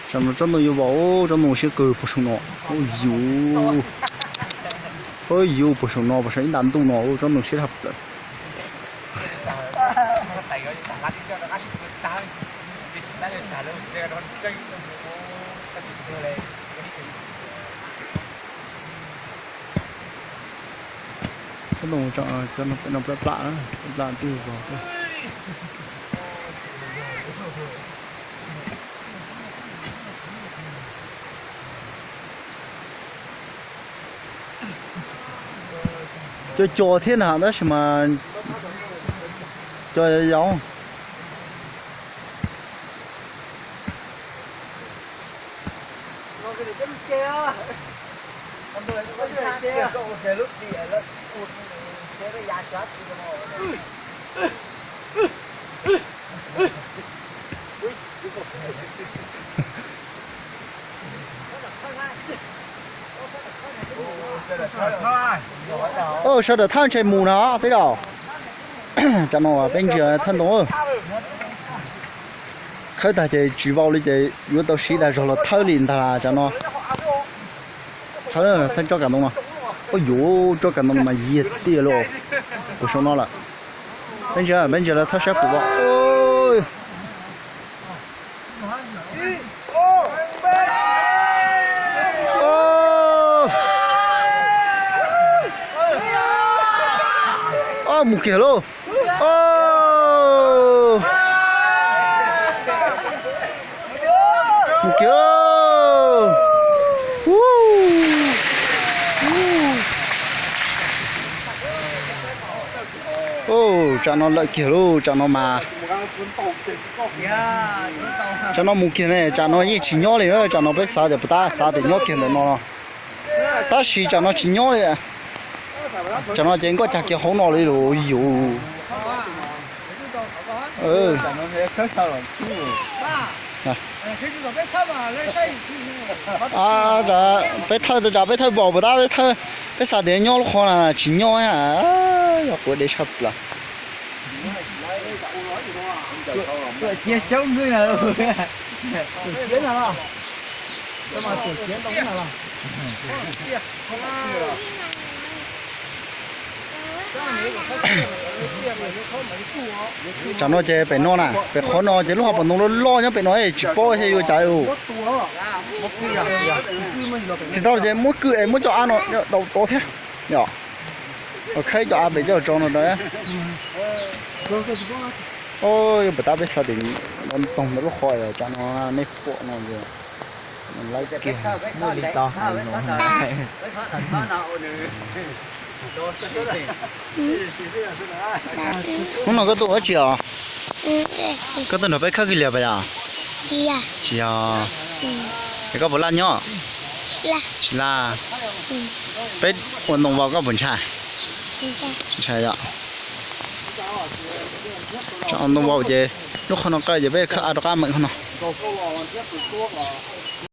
Tsob ntoo yuav vau, tsob ntoo siab kawg puag saum no. Ub yuv, ub yuv, puag saum no, puag saum ib nta ntuj no, tsob ntoo siab dhau plaws. Tsob ntoo, tsob ntoo plam plam, plam twg vau. Cov cos thiab na tab sis mas cos yau. Sawv daws thawj ntshe mus na tej zaum. Tam no peb ntsia thawj ntoo. Khawb tag ces tsis vau li ces yuav tau siv dag zog los thawb li ntag tsam no. Thawb, thawb tsob kav ntoo no. Ub yuv, tsob kav ntoo no mas yiag tiag lauj. Puag saum no lawm. Peb ntsia, peb ntsia lawv thawb saib puas vau. Mus kiag lauj. Mus kiag. Tsam no lawm kiag lauj, tsam no mas. Tsam no mus kiag ne, tsam no yeej tsis nyob li, tsam no peb xav tias puas tab xav tias nyob kiag ntawm no no. Tab sis tsam no tsis nyob li. Tsam no ces nkoj cag kiag hauv no li lauj yus. Peb thawj, peb thawj npaum puas tab, peb xav tias nyob lub qhov na tsis nyob. Yog quav deb tshaj plaws. Tsam no ces pem no na, pem qhov no ces lub hauv paus ntoo loj loj nyob pem no tsis paub xyov yuav cas. Tsis tau ces muab kwj es muab cov av no rau tod thiab. Yog, khawb cov av pem coj tso no rau. Yuav puas tab peb xav tias toog ntawm lub qhov tsam no nej pom no es lawv kiag. Hnub no koj tuaj ua dab tsi os? Koj tuaj nrog peb khawb kiag li puas yog? Tsis yog. Es koj puas laj nyob? Tsis laj. Peb ua ntoo vau koj puas ntshai? Ntshai yom. Ua ntoo vau ces lub qhov no qawj ces peb khawb av rov qab meem qhov no.